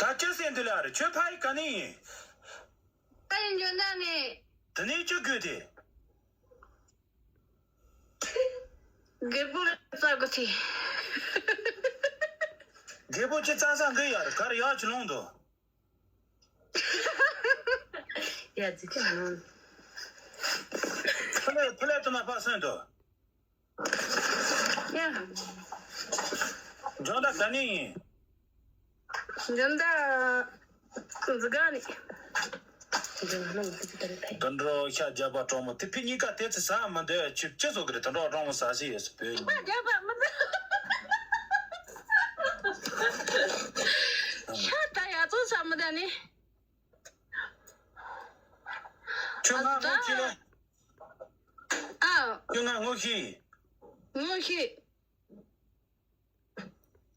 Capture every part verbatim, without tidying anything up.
ད་ཅི་ཟེར་འདི་ལ་རེད། ཁྱོད་ཕ་ཡི་ག་ནས་ཡིན། ད་ཡིན་འཇོན་ད་ནས། དེ་ནས་ཅི་དགོས་དེ། རྒད་པོ་ལ་བཙག་གི་ཚེ། རྒད་པོ་ཅི་བཙག་ས་འགི་ཡར་གར་ཡག་ཅི་ལོང་དོ། ཡ་ཙི་ཅི་ལོང་། ཕུ་ལེ་ཕུ་ལེ་དུ་མ་ཕ་སོན་དོ། ཡ། འཇོན་ད་ག་ནས་ཡིན། འཇོན་ད། འཛི་ག་ནས། དུད་འགྲོ་ཤ་རྒྱབ་པ་གྲོགས་མོ་དེ་ཕི་གཉིས་ཀ་དེ་ཚེ་ཟ་མི་འདོད་ཆུ་ཅི་བཟོ་གི་རེད། དུད་འགྲོ་གྲོགས་མོ་ཟ་ཤི་ཡོད་སུ་བོད་ཤ་རྒྱབ་པ་མི་འདོད། ཤ་ད་ཡ་ཚོ་ཟ་མི་འདོད་ནི། ཁྱོད་ང་ངོ་ཤེས་ལ། ཨ། ཁྱོད་ང་ངོ་ཤེས། ངོ་ཤེས།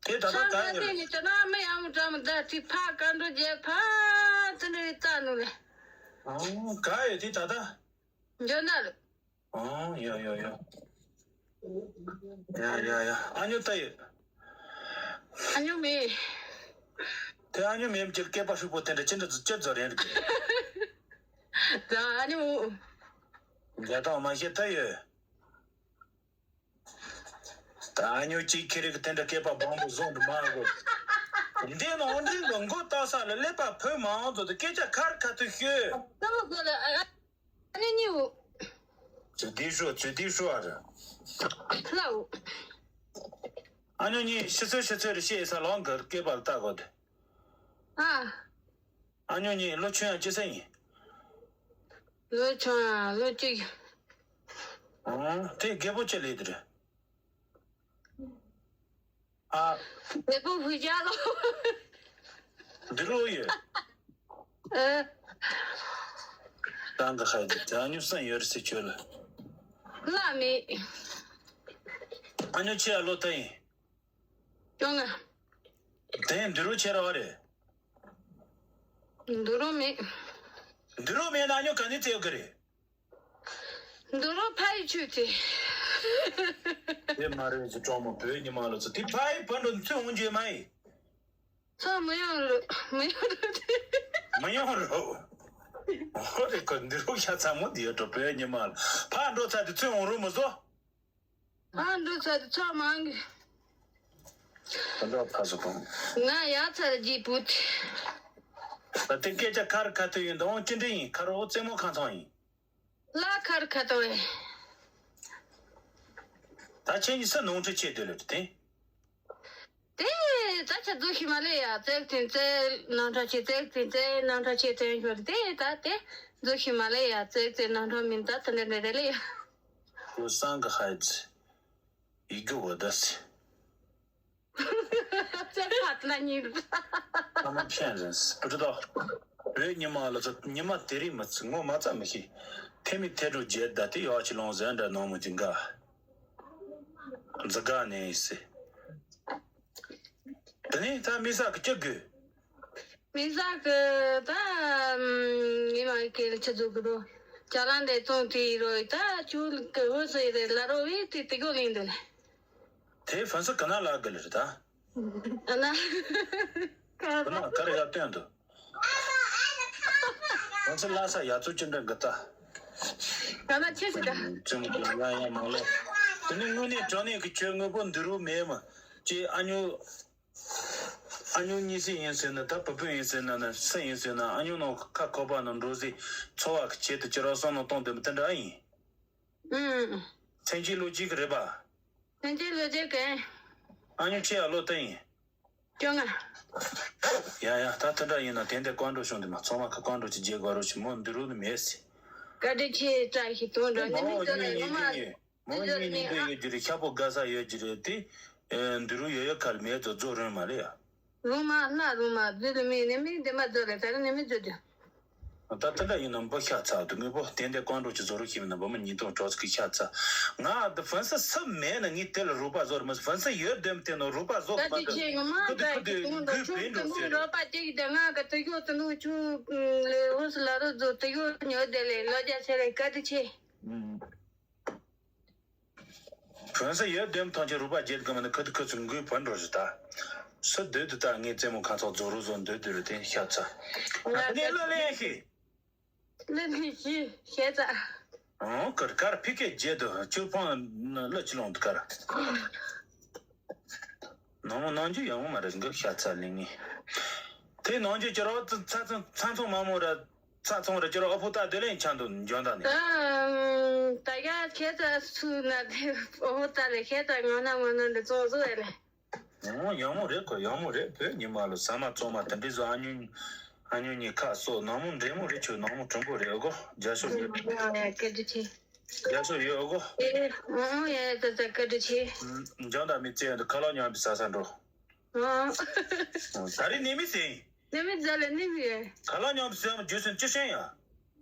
དེ་ད་ལྟ་ག་ཡོད་རེད། ས་ང་དེ་ནི་ད་ན་མི་ཡང་འགྲམ་ད་ཅི་ཕ་ག་འགྲོ་རྒྱལ་ཕ་ཙི་འདྲ་ཡི་ཙ་ནུ་ལེ། ཨང་ག་ཡོད་དེ་ད་ལྟ། འཇོན་ན་རེད། ཨང་ཡོ་ཡོ་ཡོ། ཡ་ཡ་ཡ། ཨ་ཉོ་ད་ཡོད། ཨ་ཉོ་མེད། དེ་ཨ་ཉོ་མེད་ཀྱི་སྐད་པ་ཧྲིག་པོ་དེ་འདྲ་ཅི་འདྲ་ཅི་ཛོ་རེད། ད་ཨ་ཉོ། རྒྱ་དང་མ་ཤེས་ད་ཡོད། ད་ཨ་ཉོ་གཅིག་ཁྱེད་རིག་དེ་འདྲ་སྐད་པ་སྦོམ་པོ་བཟོ་འདུག་མ་གོ། འདི་ནང་འདྲེན་གི་མགོ་བཏགས་ས་ལ་ཀླད་པ་བུ་མང་ཚོ་དེ་སྐད་ཆ་ཁར་ཁ་ཐུག་ཤོད། ལྟ་བུ་གོ་ལ་ཨ་ཨ་ནི་ཉིའུ། ཚུལ་འདི་ཤོད་ཚུལ་འདི་ཤོད་ཨ་ར། ལའོ། ཨ་ཉོ་གཉིས་ཤི་ཚོད་ཤི་ཚོད་རེ་ཤེས་ས་ལོང་གི་སྐད་པ་ལ་ལྟ་གོ་དེ། ཨ། ཨ་ཉོ་གཉིས་ལོ་ཆུང་ཡང་ཅི་ས་ཡིན། ལོ་ཆུང་ཡང་ལོ་གཅིག་ཨང་དེ་རྒད་པོ་ཅི་ལས་དེ་རེད། ཨ། རྒད་པོ་ཕུ་རྒྱ་ལོ། འདི་རུ་ཡོད། ཨ། ཏང་གི་ཧ་ཅི་ཨ་ཉོ་སང་ཡོད་རེད་ཟེར་ཁྱོད་ལ། ལ་མེད། ཨ་ཉོ་ཆེ་ཨ་ལོ་ད་ཡིན། ཅོ་ང་། དེ་འདི་རུ་ཁྱེར་བ་རེད། འདི་རུ་མེད། འདི་རུ་མེད་ན་ཉོ་ག་ནས་བཙལ་གི་རེད། འདི་རུ་ཕ་ཡི་ཆུ་དེ། དེ་མ་རེད་ཟེར་གྲོགས་མོ་བོད་ཉི་མ་ལ་ཚོ་དེ་ཕ་ཡི་བུ་འགྲོ་ཚུར་འོང་རྒྱུ་མ་ཡིན། ཚོ་མི་ཡོང་རུ་མི་ཡོང་རུ་དེ། མི་ཡོང་རུ། འོ་རེད་ཁོ་འདི་རུ་ཤ་ཚ་མོ་འདི་ཡོད་འགྲོ་བོད་ཉི་མ་ལ་ཕ་འགྲོ་ཚ་དེ་ཚུར་འོང་རུ་མི་བཟོ། ཨ་འདུག་ཚར་དུས་ཚོགས་མང་གི། ད་འདྲ་ཕ་སུ་གང་། ང་ཡག་ཚར་རྗེས་བུད། ད་དེ་སྐད་ཆ་ཁར་ཁ་ཐུག་ཡིན་དང་ཅི་འདྲ་ཡིན་ཁ་རོག་རྩེད་མོ་ཁང་ཚང་ཡིན། ལ་ཁར་ཁ་ཐུག་ཡིན། ད་ཁྱེད་གཉིས་སུ་ནོར་འཁྲུལ་བྱེད་འདོད་ལེ་དེ། དེ་ད་ཆ་རྫོགས་ཤི་མ་ལེ་ཡ་བཙལ་དེ་བཙལ་ནང་འཁྲུག་བྱེད་བཙལ་དེ་བཙལ་ནང་འཁྲུག་བྱེད་དེ་ཡོད་དེ་ད་དེ་རྫོགས་ཤི་མ་ལེ་ཡ་བཙལ་བཙལ་ནང་འཁྲུག་མིན་ད་དེ་འདྲ་འདྲ་རེད་ལེ་ཡ། ཁོ་སང་གི་ཧ་ཙི། ཡི་གེ་འོ་ད་སི། ཚེ་ཕ་ཏི་ན་ཉིན། ཐ་མ་ཕྱན་རེད་སི་པུ་ཏི་ཏོ། བོད་ཉི་མ་ལ་ཚོ་ཉི་མ་དེ་རིང་མ་ཚི་ངོ་མ་ཙམ་མི་ཤེས། ཐེ་མི་ཐེ་འགྲོ་རྒྱལ་ད་དེ་ཡོག་ཅི་ལོང་ཟན་འདྲ་ནོ་མོ་ཅི་འགའ། འཛི་ག་ནས་སི། དེ་ནས་ད་མི་ས་གི་སྐྱི་དགོས། མི་ས་གི་ད་མི་མ་གི་ལ་ཆི་ཚུགས་གི་རོ། ཅ་ལ་འདྲེ་ཙོང་དེ་རོ་ད་ཆུ་གི་འོ་སི་རེད་ལ་རོ་བི་དེ་དེ་གོ་ལིན་དུ་ལ། དེ་ཧྥན་སི་ག་ན་ལ་གི་ལ་རེད་ད། ཨ་ན། ག་ན་ག་རེ་ཡ་སྟོན་དུ། ཧྥན་སི་ལ་ས་ཡ་ཚོ་ཅི་འདྲ་གི་ད། ག་ན་ཆི་སི་ད། ཙམ་གི་ཡ་ཡ་མང་ལོ། དེ་ནི་དངོས་གནས་དྲང་གནས་ཀྱི་ཁྱོད་དངོས་པོ་འདི་རུ་མེད་མ། ཅི་ཨ་ཉོ། ཨ་ཉོ་གཉིས་སྲིད་ཡིན་ཟེར་ན་ད་བུ་བུ་ཡིན་ཟེར་ན་ན་སུ་ཡིན་ཟེར་ན་ཨ་ཉོ་ནང་ཁ་ཁོག་པ་ནང་འགྲོ་ཟིག་འཚོ་བ་གི་ཆེད་དུ་ཅི་རོགས་བསམ་བློ་གཏོང་འདོད་མི་དེ་འདྲ་ཨ་ཡིན། ཨུམ། སེམས་ཅན་བློ་སྐྱིད་གི་རེད་པ། སེམས་ཅན་བློ་སྐྱིད་གི། ཨ་ཉོ་ཆེ་ཨ་ལོ་ཏི་ཡིན། ཅོ་ང་། ཡ་ཡ་ད་དེ་འདྲ་ཡིན་ན་དེ་འདྲ་བཀའ་འགྲོ་བྱུང་དེ་མ་ཚང་མ་ཁ་བཀའ་འགྲོ་ཅི་རྒྱལ་དགོས་རོ་ཞིག་མོ་འདི་རུ་ནི་མེད་སི། བཀའ་དྲིན་ཆེ་བཀྲ་ཤིས་དོན་འགྲོ་ནི་མི་འདོད་ལ་ངོ་མ། མོ་གཉིས་གཉིས་འདི་ཡོད་རྒྱུ་རེད་ཤ་པོ་དགའ་ས་ཡོད་རྒྱུ་རེད་དེ། འདི་རུ་ཡོད་ཡོད་ཁ་ལ་མེད་ཚོ་རྫོགས་རོན་མ་རེད་ཡ། རུང་མ་ལ་རུང་མ་རྫུ་ལ་མི་ནི་མི་འདི་མ་རྫོགས་རེད་ད་རེ་ནི་མི་རྫོགས་རྒྱུ། ད་ལྟ་འདྲ་ཡིན་ན་འབུ་ཤ་ཚ་འདུག་ངས་པོ་དེ་འདྲ་བཀའ་འགྲོ་ཅི་བཟོ་རོགས་ཤེས་མིན་ན་འབུ་མ་ཉིས་སྟོང་གྲོགས་ཚོ་གི་ཤ་ཚ། ང་འདི་ཧྥན་སི་སུ་མེད་ན་ངས་དེ་ལ་རོགས་པ་བཟོ་རུ་མ་ཧྥན་སི་ཡོད་དེམ་དེ་ནོ་རོགས་པ་བཟོ་གི་ད་མ་དེ་འདུག་ཆེ་ངོ་མ་ཁུ་དེ་ཁུ་དེ་ད་ད་ད་གུས་ད་བེད་འགྲོ་ད་ཟེར། རོགས་པ་ཅིག་ད་ང་ག་ད་ཡོད་ད་ནུ་ཆུ་ལེ་ཧོ་སི་ལ་རོ་བཟོ་ད་ཡོད་ཉོ་དེ་ལེ་ལོ་རྒྱ་ཆེ་ལེ་ག་དེ་ཆེ། ཧྥན་སི་ཡོད་དེམ་ཐང་ཆེ་རོགས་པ་བརྒྱད་གམ་ནི་ཁུ་དེ་ཁུ་ཚུ་འགུལ་བ་འགྲོ་ཞིག་ད། སུ་སྡོད་དུ་ད་ངའི་རྩེད་མོ་ཁ་ཚོགས་རྫོགས་རུ་བཟོ་སྡོད་དུ་རུ་དེ་ཤ་ཚ། ང་ནི་གླུ་ལེན་ཤི། གླུ་ལེན་ཤི་ཤེས་ཚ། ཨོ་ཀར་ཀར་ཕི་ཀེ་རྗེད་དུ་ཅུར་ཕང་གླུ་ཅི་ལོང་དུ་ཀར། ནང་མོ་ནང་རྒྱུ་ཡང་མོ་མ་རེད་འགག་ཤ་ཚ་ལེན་ངེ། དེ་ནང་རྒྱུ་ཅི་རོ་ཚ་ཚ་ཚ་ཚོང་མ་མོ་ར་ཚ་ཚོང་ར་ཅི་རོ་ཨ་ཕོ་ད་དེ་ལེན་ཆང་དུ་འཇོན་ད་ནི། ད་ཡ་ཁྱེད་ཚ་སུ་ན་དེ་ཨ་ཕོ་ད་ལེ་ཁྱེད་ཚ་ངོ་ན་མོ་ན་འདི་ཚོང་ཟོ་ཨེ་ལེ། ཡང་མོ་ཡང་མོ་རེད་གོ། ཡང་མོ་རེད། བོད་ཉི་མ་ལོ་ཟ་མ་བཙོང་མ་དེ་འདྲི་བཟོ། ཨ་ཉུ་ཨ་ཉུ་ཉི་ཁ་སོ་ནང་མོ་འདྲེ་མོ་རེད། ཁྱོད་ནང་མོ་གྲུང་པོ་རེད་ཨོ་གོ། རྒྱ་ཤོ་ཡོད། ཡ་ཡ་སྐད་དུ་ཆེ། རྒྱ་ཤོ་ཡོད་ཨོ་གོ། ཨེ་ཨོ་ཡ་ཡ་ཙ་ཙ་སྐད་དུ་ཆེ། འཇང་དང་མི་ཚེ་ཡང་དུ་ཁ་ལག་ཉམས་པའི་ས་ས་འགྲོ། ཨོ། ད་རེས་ནི་མི་ཟིན། ནི་མི་ཛ་ལེ་ནི་མི་ཡ། ཁ་ལག་ཉམས་པའི་ས་མ་རྒྱུ་སུན་ཅི་ཤེས་ཡ།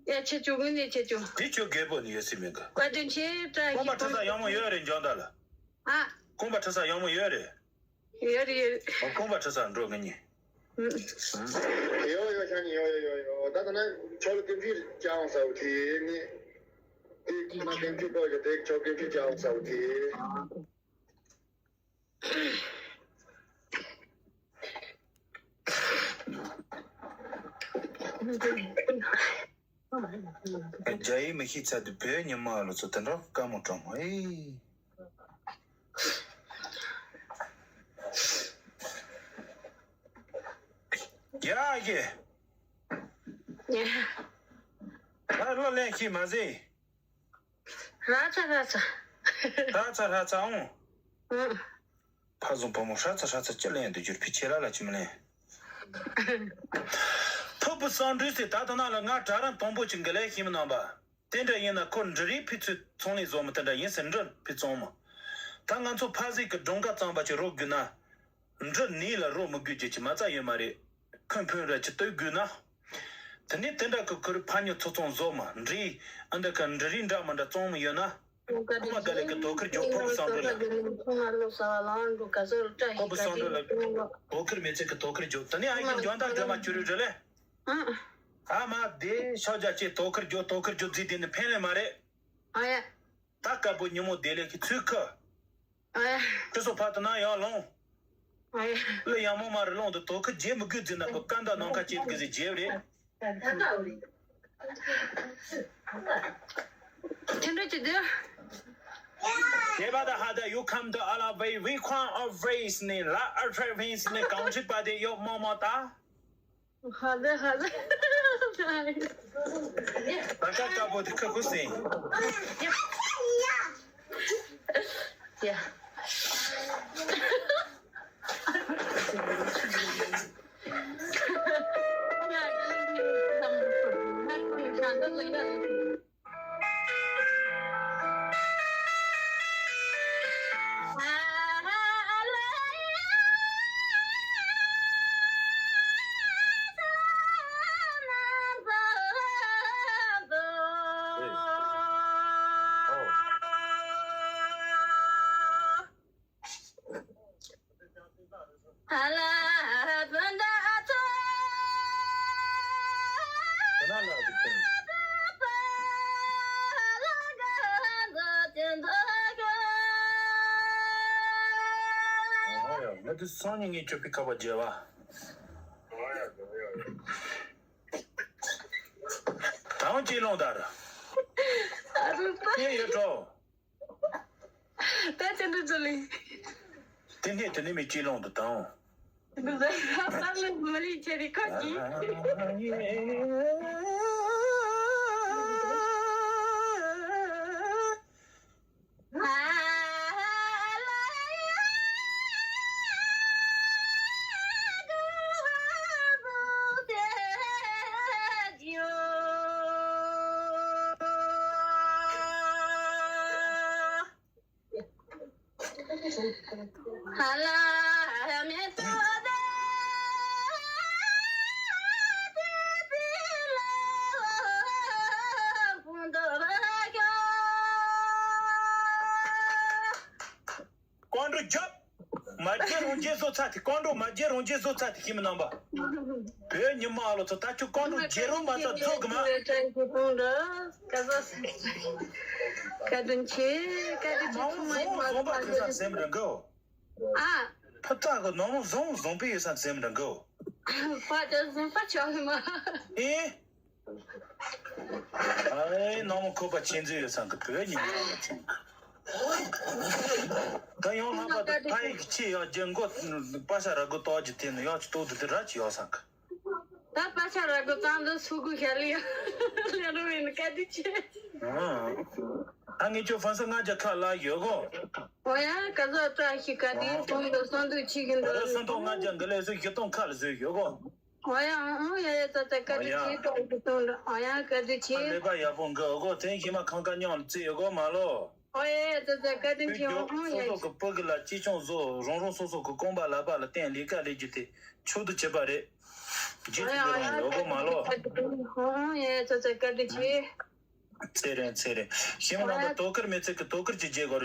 ཡ་ཆེ་ཆུང་ངུ་ནི་ཆེ་ཆུང་། དེ་ཁྱོད་རྒད་པོ་ནི་ཡོད་སྲིད་མིན་གི། བཀའ་དྲིན་ཆེ་བཀྲ་ཤིས། རྐང་པ་ཁྲི་ས་ཡང་མོ་ཡོད་རེད་འཇང་དང་ལ། ཨ། རྐང་པ་ཁྲི་ས་ཡང་མོ་ཡོད་རེད། ཡོད་རེད་ཡོད་རེད། ཨོ་རྐང་པ་ཁྲི་ས་འགྲོ་ངེས་ཉེ། ཡོ་ཡོ་ཤ་ཉེ་ཡོ་ཡོ་ཡོ་ཡོ། ད་ད་ན་ཆོ་ལ་ཀིམ་ཕི་ཅང་ས་བུ་ཐི་ནི། ཏི་ཁི་ན་ཀིམ་ཕི་པོ་ཡོ་ཏེ་ཆོ་ཀིམ་ཕི་ཅང་ས་བུ་ཐི། རྒྱ་ཡིག་མི་ཤེས་ཚ་དུས་བོད་ཉི་མ་ལོ་ཚོ་དེ་འདྲ་དཀའ་མོ་དྲང་མོ་ཨེ། ཡ་ཡེ། ད་གླུ་ལེན་ཤེས་མ་ཟེ། ར་ཚ་ར་ཚ། ར་ཚ་ར་ཚ་འོང་། ཨང་། ཕ་བཟང་བུ་མོ་ཧྲ་ཚ་ཧྲ་ཚ་ཅི་ལེན་དུ་གྱུར་ཕི་ཆེ་ར་ལ་ཅི་མི་ལེན། ཕུ་བུ་སང་འདྲུས་སེ་ད་ལྟ་ན་ལ་ང་གྲྭ་རང་དང་པོ་ཅིག་གི་ལས་ཤིམ་རྣམ་པ། དེ་འདྲ་ཡིན་ན་ཁོ་འབྲུ་རིགས་ཕུད་ཚོད་ཚོང་ལས་བཟོ་མི་དེ་འདྲ་ཡིན་ཟེར་འབྲུ་ཕུད་བཙོང་མི། ད་ང་ཚོ་ཕ་ཟིག་གི་སྒྲུང་ཀ་གཙང་པ་ཅིག་རོ་དགོས་ན། འབྲུ་ནི་ལ་རོ་མི་དགོས་རྒྱུ་ཅིག་མ་རྩ་ཡོད་མ་རེད། ཁོས་ཕུན་ར་ཅིག་ལྟོས་དགོས་ན། དེ་ནས་དེ་འདྲ་གི་ཁུར་ཕ་ཉོ་ཚོ་ཚོང་བཟོ་མི་འབྲི། ཨ་འདི་ག་འབྲུ་རིགས་འདྲ་མི་འདྲ་བཙོང་མི་ཡོད་ན། ཁོ་མ་ད་ལས་ཀྱི་དོ་ཁུར་རྒྱོབ་ཕོ་བུ་སང་འབྲུ་ལ། ཕོ་བུ་སང་འབྲུ་ལ་དོ་ཁུར་མེད་ཚེ་གི་དོ་ཁུར་རྒྱོབ། དེ་ནས་ཨ་ཡིན་འཇོན་ཐང་འདྲ་མ་བཅུ་རུ་རེ་ལེ། ཨ་མ་དེ་ཤོག་རྒྱ་ཆེ་དོ་ཁུར་རྒྱོབ་དོ་ཁུར་རྒྱོབ་རྫི་དེ་ནི་ཕན་ལེ་མ་རེད། ཨ་ཡ། ད་དཀར་པོ་ཉིན་མོ་བདེ་ལེགས་ཀྱི་ཚུལ་ཁ། ཨ་ཡ། ཁྱོད་ཚོ་ཕ་དུ་ན་ཡང་ལོང་། ཨ་ཡ། ལ་ཡང་མོ་མ་རུ་ལོང་དུ་དོ་ཁུར་རྒྱས་མི་དགོས་ཟིན་ན་པུ་ཀ་འདའ་ནང་ཁ་ཅེས་གི་ཟི་རྒྱས་རེད། དེ་འདྲ་ཅི་དེ། དེ་བ་ད་ཧ་ད་you come to our way, we come our ways ནི་ལ་ཨར་ཕྲ་ཝིན་སི་ནི་གང་ཅི་པ་དེ་ཡོད་མོ་མོ་ད། ཧ་ལེ་ཧ་ལེ། ད་ཀ་ཀ་པོ་དེ་ཁ་ཁུ་སེ། ཡ། ང་དུ་སང་ཉིན་ངས་ཅོ་པི་ཁ་བ་རྒྱལ་བ། དང་ཅི་ལོང་དར། ཨ་རུ་པ། ངས་ཡོད་འགྲོ། ད་ཅི་འདྲ་ཚོ་ལི། དེ་ནས་དེ་ནས་མི་ཅི་ལོང་དུ་དང་། འདི་ཟ་ས་ལ་མ་ལི་ཆེ་རི་ཁ་གི། ཀོང་ཀྲུ་རྒྱབ། མ་རྒྱལ་རང་རྒྱལ་བཟོ་ཚར་ཏེ་ཀོང་ཀྲུ་མ་རྒྱལ་རང་རྒྱལ་བཟོ་ཚར་ཏེ་ཤི་མི་རྣམ་པ། བོད་ཉི་མ་ཨ་ལོ་ཚོ་ད་ཁྱོད་ཀོང་ཀྲུ་རྒྱལ་རོང་མ་ཚ་ཐུག་གི་མ། བཀའ་དྲིན་ཆེ། བཀའ་དྲིན་ཆེ། ཁུ་མ་ཡིན་མ་ཟོང་པ་ཁུ་ས་སེམས་རང་གོ། ཨ། ཕ་ཙག་གི་ནང་མོ་བཟང་བཟང་པོ་ཡོད་ས་འཛེམ་ར་འགོ། ཕ་ཅག་བཟང་པ་ཆགས་མ། ཨེ། ཨེ་ནང་མོ་ཁོ་པ་ཆེན་ཚོད་ཡོད་ས་འགི་བོད་ཉིན་མོ་ལ་ཆེན། ད་ཡང་ལྷག་པ་དུ་ཕ་ཡིག་ཆེ་ཡག་རྒྱུ་མགོ་པ་ས་ར་གོ་ཏོག་ཅི་དེ་ནི་ཡག་ཅི་ཏོག་དུ་དེ་ར་ཅི་ཡོད་ས་འགི། ད་པ་ཆ་ར་གོ་ཙང་དུ་སུ་གུ་ཤ་ལི་ཡ་ལ་རུ་ཡིན་ཀ་དི་ཆེ། ཨ་ངས་ཁྱོད་ཧྥན་སི་ང་ཅག་ཁ་ལ་ཡོད་གོ། ཨོ་ཡ་ཀ་ཟོ་ཏྲ་ཤི་ཀ་དི་ཏོང་ཡོ་སོན་དུ་ཆི་གི་འདུག་ཨ་སོན་དུ་ང་ཅག་འགི་ལས་སུ་ཤི་ཏོང་ཁ་ལ་ཟོས་ཡོད་གོ། ཨོ་ཡ་ཨོ་ཡ་ཡ་ཙ་ཙ་ཀ་དི་ཆེ་ཏོང་གི་ཏོང་ཨོ་ཡ་ཀ་དི་ཆེ། ལས་པ་ཡག་པོ་འགི་ཨོ་གོ་དེ་ཤི་མ་ཁང་ཀ་ཉོག་ལ་རྩེ་ཡོད་གོ་མ་ལོ། ཨོ་ཡ་ཡ་ཙ་ཙ་ཀ་དི་ཆེ་ཨོ་ཡ། སོ་སོ་གི་བུ་གི་ལ་ཅི་ཆུང་བཟོ་རང་རང་སོ་སོ་གི་རྐང་པ་ལག་པ་ལ་བརྟེན་ལས་ཀ་ལས་རྒྱུ་དེ་ཆོག་ཏུ་བྱེད་པ་རེད། རྗེས་སུ་འགྲོ་རང་ཡོད་གོ་མ་ལོ། ཨོ་ཡ་ཡ་ཙ་ཙ་ཀ་དི་ཆེ། ཚེ་རིང་ཚེ་རིང་། ཤིང་ནང་དུ་དོ་ཁུར་མི་ཚེ་གི་དོ་ཁུར་གྱི་རྗེས་སྐོར་